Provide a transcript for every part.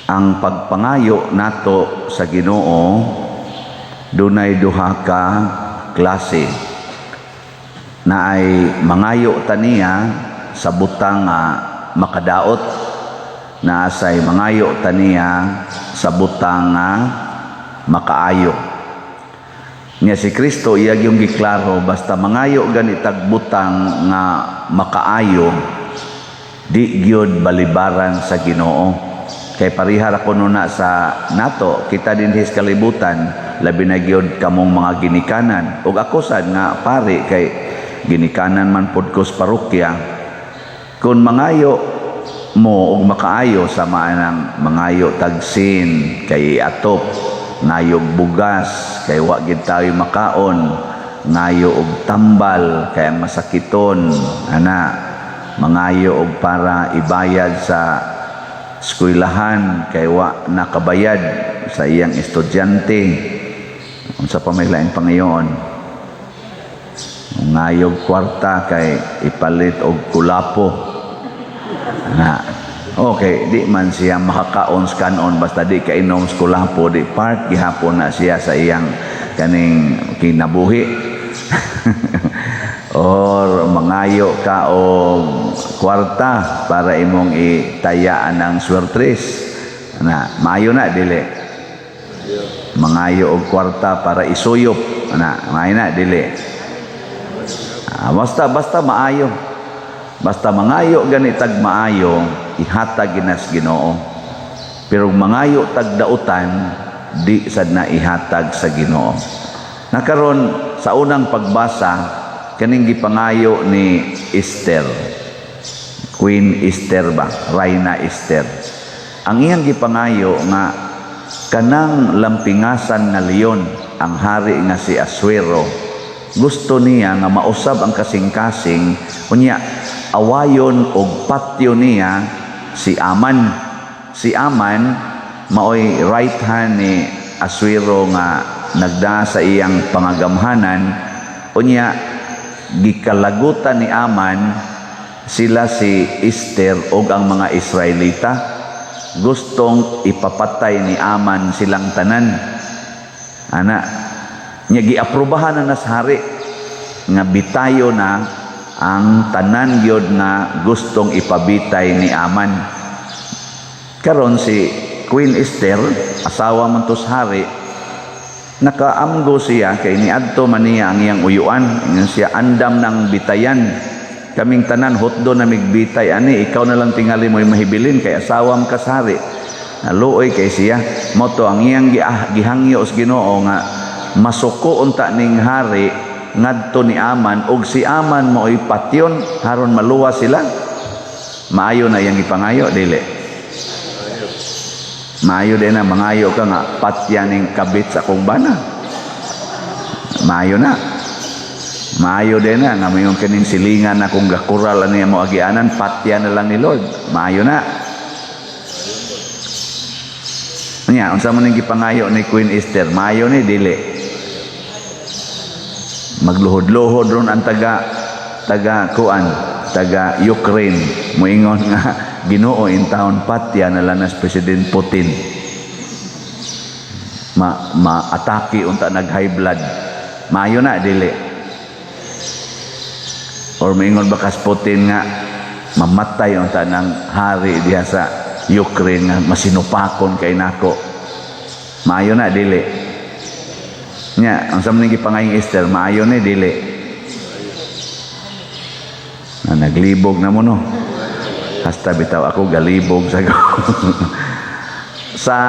Ang pagpangayo nato sa Ginoo, dunay duha ka klase. Naay mangayo ta niya sa butang nga makadaot, naa say mangayo ta niya sa butang nga makaayo. Nya si Kristo, iya yung giklaro, basta mangayo gani tag butang nga makaayo, di gyud balibaran sa Ginoo. Kay pareha ra kuno na sa nato, kita dinhi sa kalibutan, labi na gyud kamong mga ginikanan ug ako sad nga pari, kay ginikanan man pod ko sa parokya. Kung mangayo mo og makaayo, sama nang mangayo tagsin kay atop, ngayog bugas kay wa gid tayo makaon, ngayo og tambal kay ang masakiton ana, mangayo og para ibayad sa eskwelahan kay wa nakabayad sa iyang estudyante, unsa pa may laing pangayoon, ngayog kwarta kay ipalit og kulapo na. Okay, di man siya makakaon sa kanon basta di kainom sa kulapo, di part gihapon na siya sa iyang kaning kinabuhi. Or mangayo ka og kwarta para imong itayaan ang swertres na, maayo na, dili? Mangayo og kwarta para isuyop na, maayo na, dili? Ah, basta basta maayo. Basta mangayo gani tag maayo, ihatag ginas Ginoo. Pero mangayo tag dautan, di sad na ihatag sa Ginoo. Nakaron sa unang pagbasa, kaning gipangayo ni Esther. Queen Esther ba? Reyna Esther. Ang iyang gipangayo nga kanang lampingasan nga leon, ang hari nga si Asuero, gusto niya nga mausab ang kasing-kasing, unya awayon og patyo niya si Aman. Si Aman maoy right hand ni Asuero nga nagdaa sa iyang pangagamhanan. Unya gikalagutan ni Aman sila si Esther og ang mga Israelita. Gustong ipapatay ni Aman silang tanan ana. Nya giaprobahan na sa hari nga bitayo na ang tanan gyud nga gustong ipabitay ni Aman. Karon si Queen Esther, asawa man to sa hari, nakaamgo siya kay niadto man niya ang iyang uyuan. Ingon siya, "Andam ng bitayan. Kaming tanan hutdo na migbitay ani, ikaw na lang tingali mo mahibilin kay asawa man ka sa hari." Naluoy kay siya. Mao to ang iyang gihangyo sa Ginoo nga masuko unta ning hari ngadto ni Aman ug si Aman mao'y patyon aron maluwas sila. Maayo na iyang ipangayo, dili? Maayo din na mangayo ka nga patya ning kabit sa akong bana. Maayo na. Maayo din na nga mayon kining silingan akong gakural ani mo agianan, patya na lang ni Lord. Maayo na. Nya, unsa man ning gipangayo ni Queen Esther? Maayo ni, dili? Magluhod-luhod ron ang taga taga kuan, taga Ukraine. Moingon nga, "Ginoo, in town patya na lang nas President Putin." Ma maatake unta nag high blood. Maayo na, dili? Or moingon ba kas Putin nga mamatay unta ng hari diha sa Ukraine nga masinupakon kay nako. Maayo na, dili? Nya, ang sa man gipangayong Esther, maayo ni, dili? Na naglibog na mo, no? Hasta bitaw ako galibog sa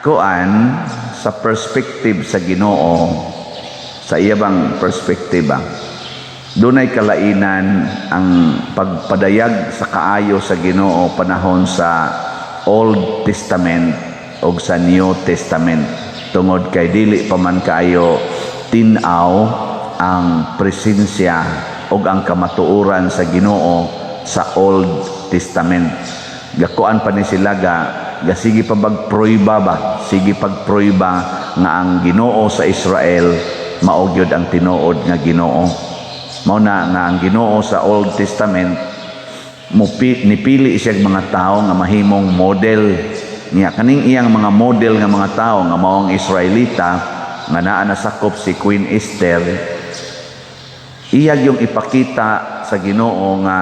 kuan, sa perspective sa Ginoo, sa iya bang perspective ba? Dunay kalainan ang pagpadayag sa kaayo sa Ginoo panahon sa Old Testament o sa New Testament, tungod kay dili pa man kaayo tin-aw ang presensya ug ang kamatuoran sa Ginoo sa Old Testament. Gakuan pa ni sila, ga gasige pa pagpruiba ba, sige pagpruiba nga ang Ginoo sa Israel mao gyud ang tinuod nga Ginoo. Mao na nga ang Ginoo sa Old Testament mupi, nipili siya mga tao nga mahimong model. Nya kaning iyang mga model nga mga tao nga mao ang Israelita nga naa nasakop si Queen Esther, iya yung ipakita sa Ginoo nga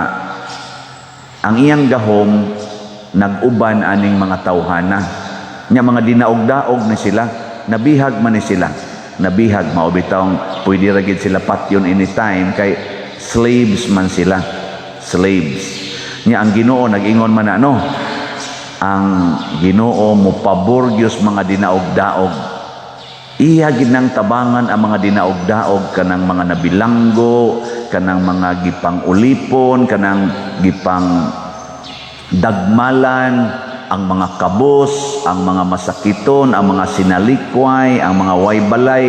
ang iyang gahom nag-uban aning mga tawhana. Nya mga dinaog-daog ni sila, nabihag man ni sila. Nabihag, mao bitawng pwede ra gid sila patyon anytime kay slaves man sila. Slaves. Nya ang Ginoo nag-ingon man ano, ang Ginoo mo pabor gyud mga dinaog-daog. Iya ginang tabangan ang mga dinaog-daog, kanang mga nabilanggo, kanang mga gipang ulipon, kanang gipang dagmalan, ang mga kabos, ang mga masakiton, ang mga sinalikway, ang mga waybalay,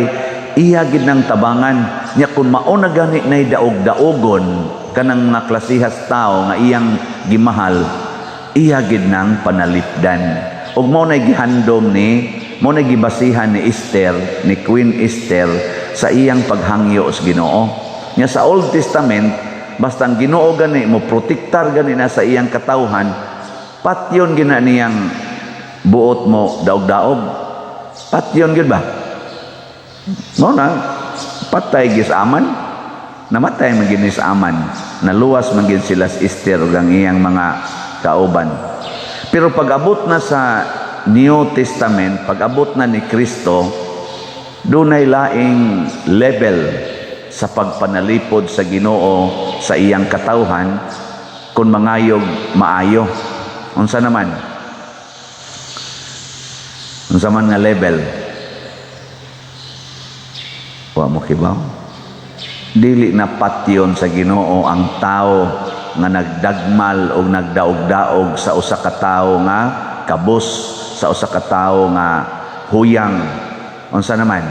iya gid nang tabangan. Nya kun mao na gani nay daog-daogon kanang mga klasihas tao nga iyang gimahal, iya gid nang panalipdan. Ug mao nay gihandom ni, mao nay gibasihan ni Esther, ni Queen Esther, sa iyang paghangyo sa Ginoo. Nya sa Old Testament, basta ang Ginoo gani mo protektar gani na sa iyang katawhan, patyon gina niyang buot mo daog-daog. Patyon gyud ba? Mao na patay gis Aman. Namatay man gid ni sa Aman. Naluwas man gid sila sa Esther ug ang iyang mga kauban. Pero pag-abot na sa New Testament, pag-abot na ni Kristo, dunay laing level sa pagpanalipod sa Ginoo sa iyang katawhan kung mangayog maayo. Unsa naman? Unsa man nga level? Wa mo kibaw? Dili na patyon sa Ginoo ang tao nga nagdagmal o nagdaog-daog sa usa ka tawo nga kabos, sa usa ka tawo nga huyang. Unsa naman?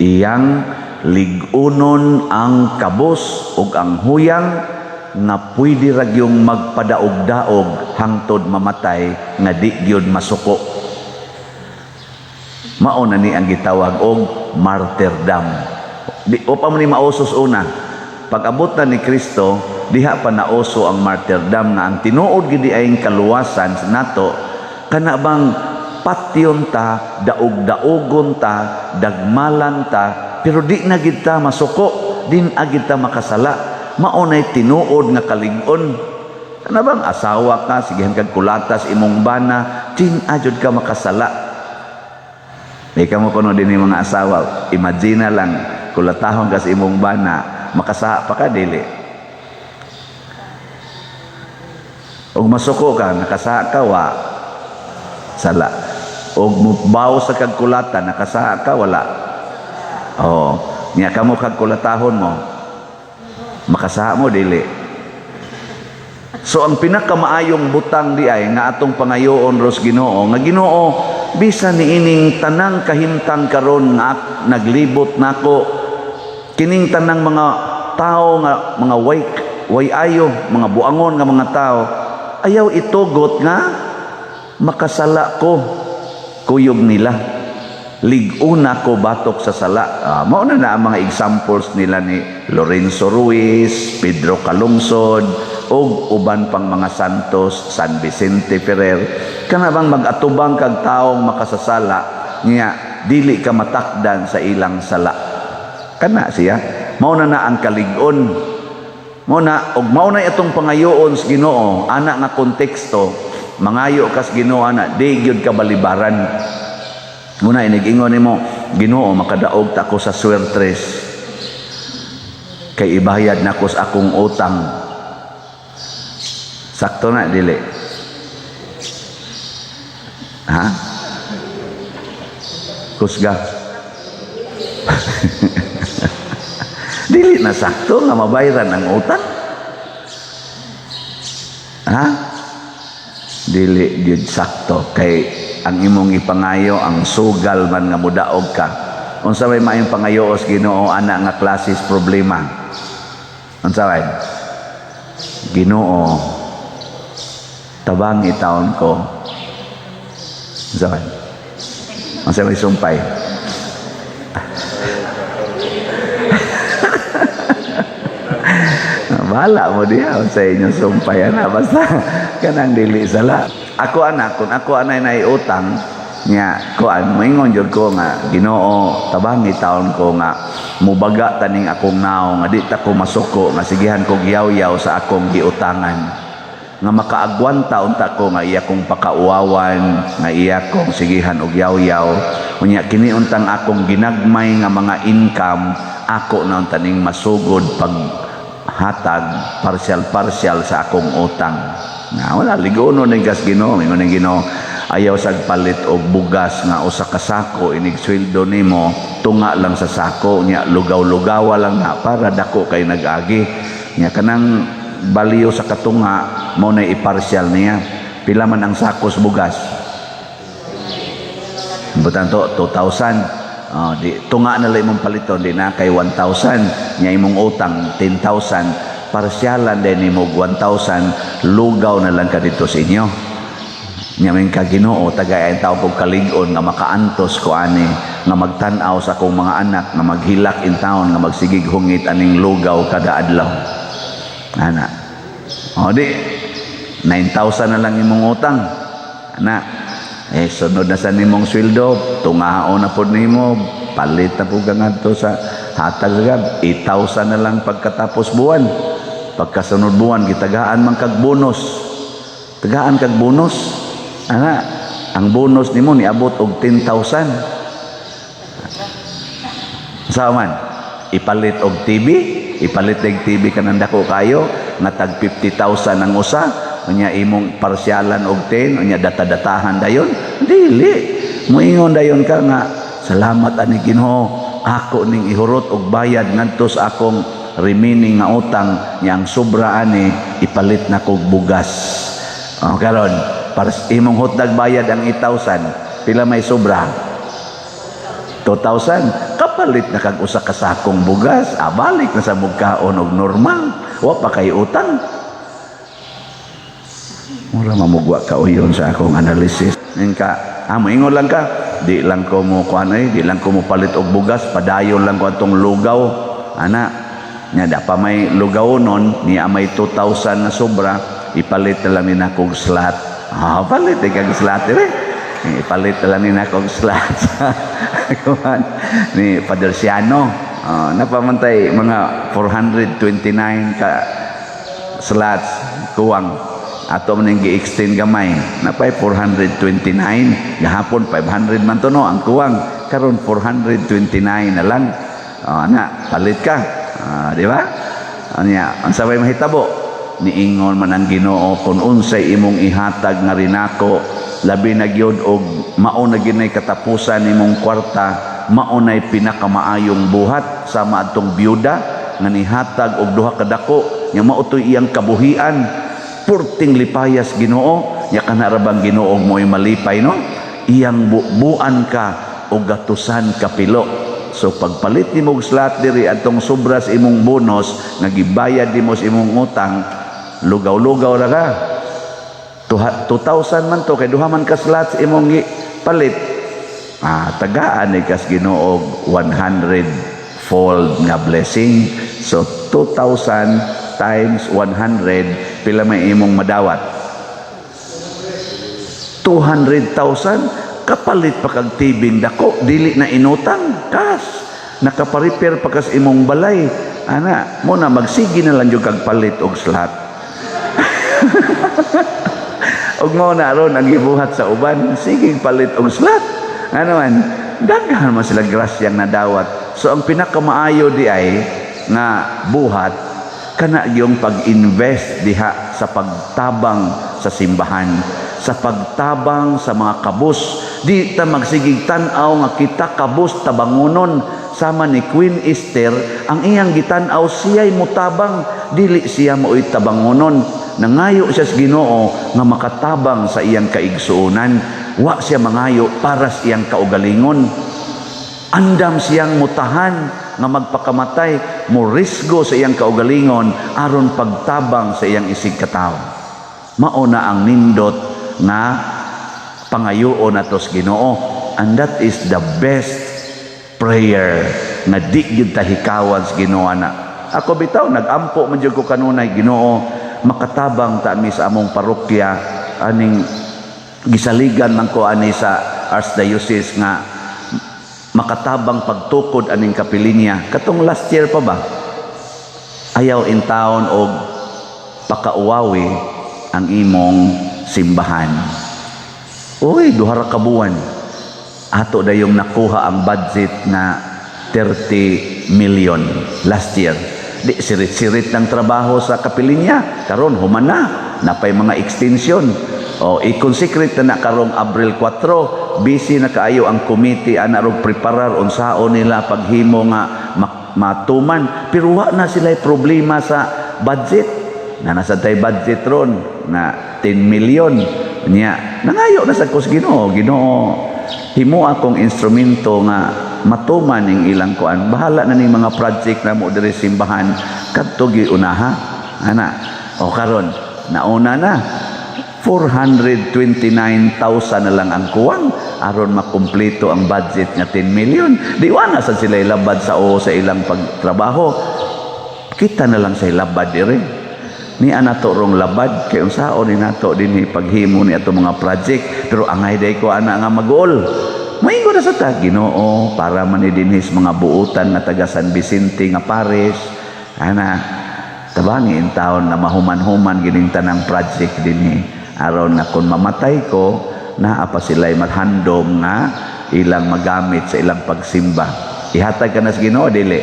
Iyang lig-unon ang kabos ug ang huyang nga pwede ra gyung magpadaog-daog hangtod mamatay nga di gyud masuko. Mao na ni ang gitawag og martyrdom. Di o pa man ni mausos una. Pag abot na ni Kristo, diha pa nauso ang martyrdom nga ang tinuod gid ay kaluwasan nato kana bang patyon ta, daog-daogon ta, dagmalan ta, pero di na gid ta masuko, di na gid ta makasala. Mao nay tinuod nga kalig-on. Kana bang asawa ka, sigihan kag kulatas imong bana, di na jud ka makasala. May kamo kuno din yung mga asawa, imagine na lang, kulatahon ka sa imong bana, makasaha pa ka, dili? Og masuko ka, nakasaha ka, wa? Sala. Og mubaw sa kag kulata, nakasaha ka, wala? Oh, niya kamo kag kulatahon mo, makasaha mo, dili? So ang pinakamaayong butang di ay nga atong pangayoon ros Ginoo nga, "Ginoo, bisan niining tanang kahimtang karon nga naglibot nako, kining tanang mga tao nga mga way ayo, mga buangon nga mga tao, ayaw itugot nga makasala ko kuyog nila. Lig-una ko batok sa sala." Mao na na ang mga examples nila ni Lorenzo Ruiz, Pedro Calungsod, ug uban pang mga santos, San Vicente Ferrer. Kana bang mag-atubang kag taong makasasala niya, dili ka matakdan sa ilang sala. Kana siya. Mao na na ang kalig-on. Mao na og mao na itong pangayoon sa Ginoo ana nga konteksto, mangayo kas Ginoo ana, di gyud ka balibaran. Muna inig-ingon nimo, "Ginoo, makadaog ta ko sa swertres kay ibayad nako sa akong utang." Sakto na, dili? Ha? Kusga. Dili na sakto nga mabayaran ang utang. Ha? Dili gyud sakto kay ang imong ipangayo ang sugal man nga mudaog ka. Unsa may maayong pangayo sa Ginoo ana nga klases problema? Unsa may? "Ginoo, tabangi taon ko." Unsa may? Unsa may sumpay? Bahala mo diha sa inyong sumpay na, basta kanang dili sala. Ako ana, kung ako anay na utang nya kuan, moingon jud ko nga, "Ginoo, tabangi taon ko nga mubaga taning akong naong nga di ta ko masuko nga sigihan kog yaw-yaw sa akong giutangan, nga makaagwanta unta ko nga iya kong pakauwawan, nga iya kong sigihan og yaw-yaw. Unya kini untang akong ginagmay nga mga income, ako na unta ning masugod pag hatag partial partial sa akong utang." Na wala ligono ning kas Ginoo. Ingon ning Ginoo, "Ayaw sag palit og bugas nga usa ka sako. Inig sweldo nimo, tunga lang sa sako nya, lugaw-lugawa lang na para dako kay nag-agi nya. Kanang baliw sa katunga mo na i-partial niya." Pila man ang sako sa bugas? Butan to 2,000. Oh, di tunga na lang imong paliton, di na kay 1,000 nya. Imong utang 10,000, parsyalan din nimo 1,000, lugaw na lang ka dito sa inyo nya. Min ka, "Ginoo, tagay tawo kog kalig-on nga makaantos ko ani, nga magtan-aw sa akong mga anak nga maghilak in town, nga magsigig hungit aning lugaw kada adlaw," ana. O di 9,000 na lang imong utang ana. Eh, sunod na sa nimong sweldo, tungaon na pod nimo, palit na pud ka ngadto sa hatag sa gab, 8,000 na lang pagkatapos buwan. Pagkasunod buwan, gitagaan man kag bonus, tagaan kag bonus ana. Ang bonus nimo niabot og 10,000. Sa man ipalit og TV, ipalit og TV kanang dako kayo nga tag 50,000 ang usa. Unya imong parsyalan og 10, unya data-datahan dayon. Dili moingon dayon ka nga, "Salamat ani Ginoo, ako ning ihurot og bayad ngadto sa akong remaining nga utang nya. Ang sobra ani ipalit na kog bugas." O karon para imong hutdag bayad ang 8,000, pila may sobra? 2,000. Kapalit na kag usa ka sakong bugas. Ah, balik na sa mugkaon og normal, wa pa kay utang. Mura mamugwa ka uyon sa akong analysis. Ning ka, ah, moingon lang ka, "Di lang ko mo kuan ay, di lang ko mo palit og bugas, padayon lang ko atong lugaw." Ana, nya da pa may lugaw nun, niya may 2,000 na sobra, ipalit na lang ni nakog slot. Ah, palit eh kag slot eh. Ipalit na lang ni nakog slot. Kuan ni Father Siano. Oh, napamantay mga 429 ka slots kuwang ato man ning gi-extend gamay, napay 429. Gahapon 500 man to, no, ang kuwang. Karon 429 na lang. Oh, ana, palit ka. Ah, di ba? Anya unsa may mahitabo? Niingon man ang Ginoo, kung unsay imong ihatag nga rinako, labi na gyud og mao na gyud katapusan nimong kwarta, mao nay pinakamaayong buhat. Sama adtong byuda nga nihatag og duha ka dako nga mao toy iyang kabuhian, purting lipayas Ginoo nya. Kana ra bang Ginoo mo'y malipay, no? Iyang bubuan ka og gatusan kapilo. So pagpalit nimo og slot diri, atong sobra sa imong bonus nga gibayad nimo sa imong utang, lugaw-lugaw ra ka. 2,000 man to kay duha man ka slots imong palit. Ah, tagaan ni kas Ginoo 100 fold nga blessing. So 2,000 times 100, pila may imong madawat? 200,000. Kapalit pa kag TV dako, dili na inutang, kas nakaparepair pa kas imong balay ana. Mo na magsige na lang jud kag palit og slot. Og mo na ron ang gibuhat sa uban, sige palit og slot. Ano man, daghan man sila grasyang nadawat. So ang pinakamaayo di ay nga buhat kana yung pag-invest diha sa pagtabang sa simbahan, sa pagtabang sa mga kabus. Di ta magsigig tan-aw nga kita kabus tabangunon. Sama ni Queen Esther, ang iyang gitan-aw siya'y mutabang, dili siya mao'y tabangunon. Nangayo siya sa Ginoo nga makatabang sa iyang kaigsuonan. Wa siya mangayo para sa iyang kaugalingon. Andam siyang mutahan nga magpakamatay, mo risgo sa iyang kaugalingon aron pagtabang sa iyang isig katawo. Mao na ang nindot nga pangayoon nato sa Ginoo, and that is the best prayer nga di gyud ta hikawan sa Ginoo na. Ako bitaw nagampo man jud ko kanunay, "Ginoo, makatabang ta mi sa among parokya aning gisaligan man ko ani sa Archdiocese nga makatabang pagtukod aning kapilinya." Katong last year pa ba, ayaw in town og pakauwawi ang imong simbahan. Uy, 2 ra ka buwan ato dayong nakuha ang budget nga 30 million last year. Di sirit-sirit ng trabaho sa kapilinya. Karon human na, napay mga extension. O i-consecrate na na karong Abril 4. Busy na kaayo ang committee ana rog preparar unsaon nila paghimo nga matuman, pero wa na sila problema sa budget na nasa tay budget ron na 10 million niya. Nangayo na sa kus Ginoo, "Ginoo, himo akong instrumento nga matuman ning ilang kuan. Bahala na ning mga project na mo diri simbahan, kadto giunaha ana." O karon nauna na, 429,000 na lang ang kuwang aron makumpleto ang budget nga 10 million. Di wa na sad sila ilabad sa o sa ilang pagtrabaho. Kita na lang sa ilabad dire ni ana to rong labad kay unsaon ni nato dinhi paghimo ni ato mga project. Pero angay day ko ana nga maguol. Moingon na sa ta, "Ginoo, para man ni dinhi sa mga buutan nga taga San Vicente nga parish ana, tabangi in taon na mahuman-human gining tanang project dinhi, aron nga kung mamatay ko, naa pa sila'y maghandom nga ilang magamit sa ilang pagsimba." Ihatag ka na sa Ginoo, dili?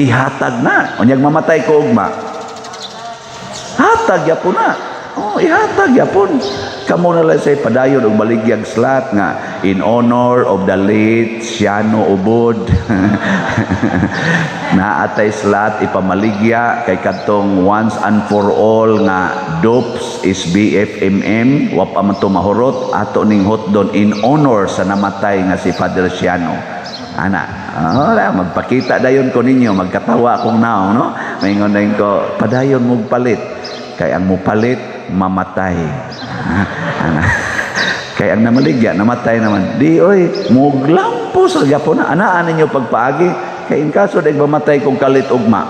Ihatag na. Unyag mamatay ko ugma, hatag yapon na. Oh, ihatag yapon. Kamo na lang say padayon og baligyag slot nga in honor of the late Siano Ubod. Naatay slot ipamaligya kay kadtong once and for all nga DOPS is BFMM, wa pa man to mahurot, ato ning hotdon in honor sa namatay nga si Father Siano. Ana, wala, magpakita dayon ko ninyo, magkatawa akong naong, no? Maingon dayon ko, "Padayon mo palit. Kay ang mupalit, mamatay." Ana. Kay ang namaligya, namatay naman. Di, oy, muglampo sa gyapon na. Anaan ninyo pagpaagi. Kay in kaso dahil mamatay kong kalit ugma,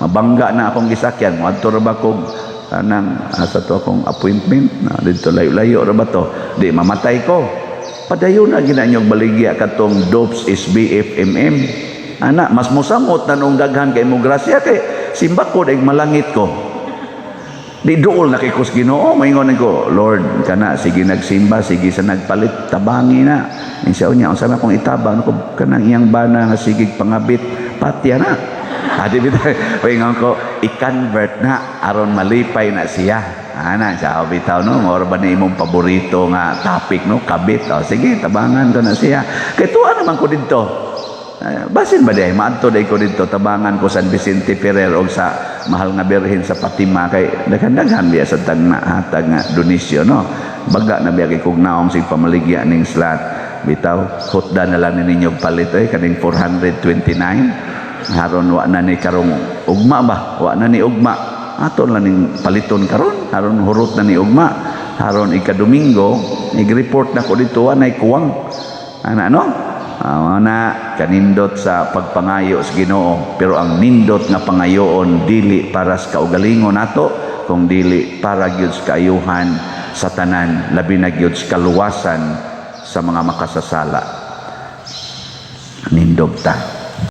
mabangga na akong gisakyan. Muadto ra ba kog anang asa to akong appointment na dito, layo-layo ra ba to? Di mamatay ko. Padayon na gina inyong baligya katong DOPS is BFMM. Ana, mas mosamot na nung daghan kay mo grasya kay simba ko dahil malangit ko. Di duol na kay kus Ginoo, maingon ko, "Lord, kana sige nagsimba, sige sa nagpalit, tabangi na." Ning siya unya, unsa man akong itabang ko kanang iyang bana nga sigig pangabit, patya na. Adi bitaw, maingon ko, i-convert na aron malipay na siya. Ana, siya bitaw no, mao ba ni imong paborito nga topic no, kabit. O sige, tabangan ko na siya. Kay tuwa naman ko didto. Basin ba day maadto day ko didto, tabangan ko San Vicente Ferrer og sa Mahal nga Birhen sa Fatima kay daghan-daghan biya sa tag hatag nga donasyon no. Baga na biya kay kog naong sig pamaligya ning slot. Bitaw, hutda na lang ni ninyo palit oy kaning 429 haron wa na ni karong ugma ba, wa na ni ugma, ato lang ning paliton karon haron hurot na ni ugma, haron ika-Domingo ig-report na ko dito, wa nay kuwang ana no. Na kanindot sa pagpangayo sa Ginoo, pero ang nindot nga pangayoon dili para sa kaugalingon nato kung dili para gyud sa kaayuhan sa tanan, labi na gyud sa kaluwasan sa mga makasasala. Nindog ta.